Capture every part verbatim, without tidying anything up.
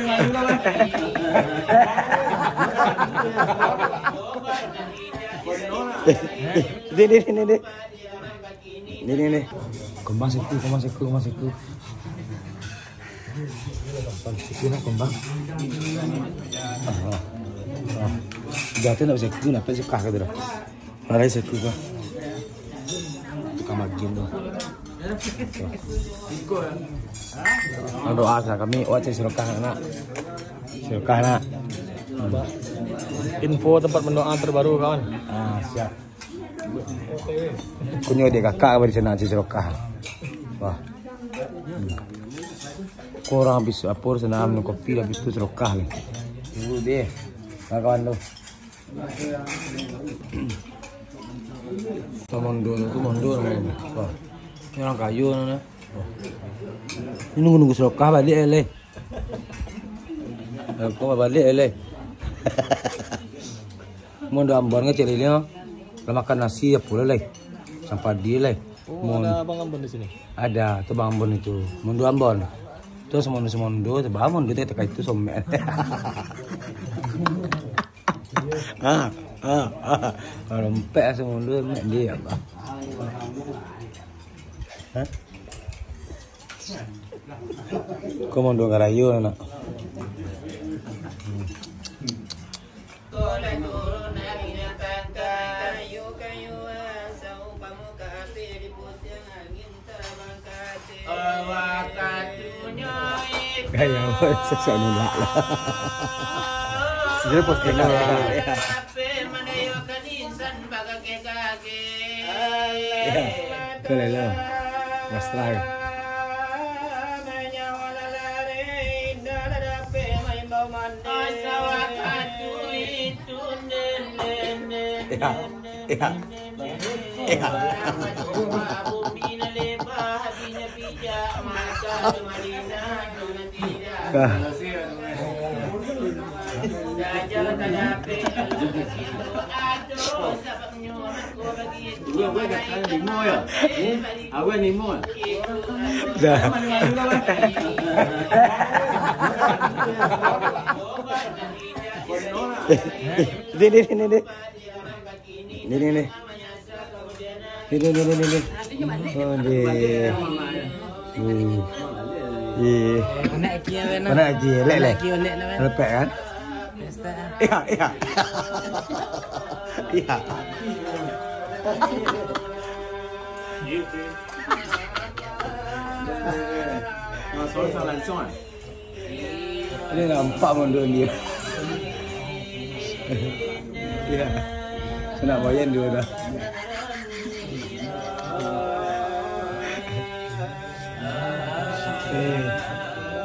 Ni, ni, ni, ni, ni. Ni, ni, ni. Kembang siku, kembang siku, kembang siku. Kembang siku nak kembang. Ah, ah. Ah. Jatuh nak siku, nak siku kah tu dah. Parai siku tu. Tukang magin tu. Ang doa sa kami, wak cari sirokah nak. Sirokah nak. Info tempat mendoa terbaru, kawan. Ah, siap. Kunyo dek kakak bari sana cari sirokah. Wah. Hmm. Kurang habis apo sana minum kopi, habis tu sirokah ni. Dulu deh. Kawan tu. Mondo tu, mondo namonyo. Wah. Ni urang kayo namonyo. Ni nunggu-nunggu sirokah baliak, eh, lai. Sirokah baliak, eh, lai. Mondo Ambon kan, cek lai, lah makan nasi apo lah, lai. Sampadi, lai. Oh, Mon- ada Abang Ambon di sini? Ada, tu Bang Ambon itu. Mondo Ambon. Tu semondo-semondo, tu Bang Ambon, tu teka itu somek. Ah, ah, ah. Kalau empek asa mundur, mek dia apa? Hah? Kau mundur ngarayu, nak? Gaya, sosok nulak lah. Dia postingan. Ya, boleh lah. Mas Rai. Ya, ya. Nah. Dah. Eh, eh, deh, deh, deh, deh. Ni, ni, ni. Ni, ni, ni, ni, ni. Oh, deh. Hmm. Iya. Anak aki, anak. Anak aki, lek, lek. Anak aki, lek, nak, kan? Lepek, kan? Biasa. Iya, iya. Iya. Nah, soal langsung, ah. Ini nampak mundur dia. Ya. Nak bayar dua dah. Eh,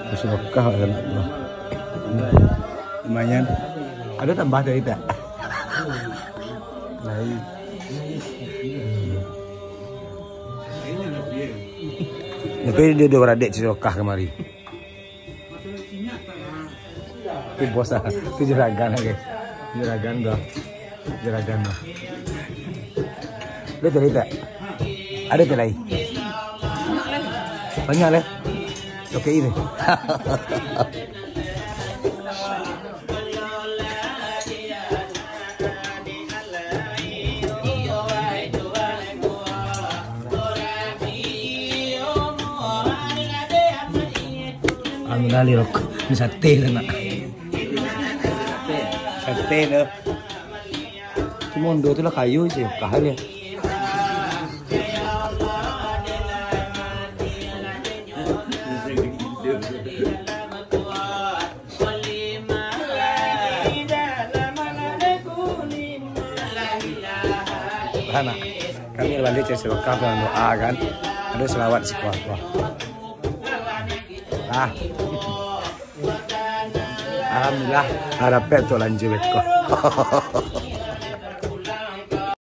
masih Mekah lah nak tu. Lumayan. Ada tambah dari tak? Lain. Tapi dia dua beradik cari Mekah kemari. Tu bos ah, tu juragan lagi. Juragan dah. Juragan dah. Ada teh tak? Ada teh lain? Banyak leh. Oke ini. Alhamdulillah, rokok. Ni sate tu nak. Sate tu. Cuma undo tu lah kayu je, kahan dia. Tahan, nak. Kami baliak cari sirokah tu doa kan. Ada salawat siko. Wah. Ah. Alhamdulillah, lah dapek tu lanjut beko.